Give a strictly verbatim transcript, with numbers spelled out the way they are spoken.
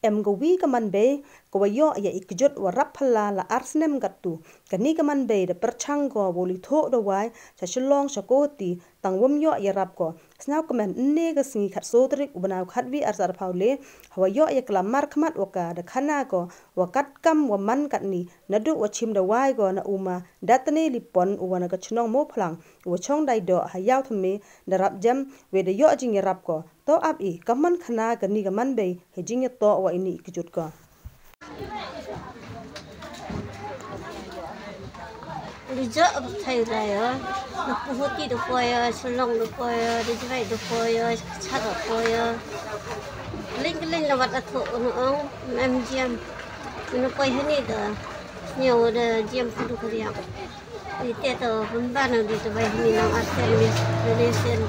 Em kawi ka manbei ka wa yoh ya i kjut wa rap phala la ar snem katto. Kani ka manbei da pyrchang ko wa li thoh da wai sha Shillong sha Guwahati, tang wam yoh ya rap ko. Sniaw kmen, nne ka sngi khatsaw tarik u bnai khatwi arhajar arphaw le, ha wa yoh ya klam markhmat wa ka da khana ko wa katkam wa man katni, naduh wa chim da wai ko na u ma Datane Lipon u wa na ka chnong Mawphlang, u wa chong dai doh ha Yaw Thymme, da rap jem, we da yoh jing ya rap ko. To ap i, ka man khana kani ka manbei ha jing ya toh wa ini i kjut ko. Lijak thai raya, na Guwahati da koya, Shillong da koya, Rijwai da koya, Kachar da koya. Ling ling la wat atho ono ong, mem jiam. Mena koi hani da, nyaw da jiam kudu kariang. Ite to pembana di to bai hani nang arsen ni, ni sen.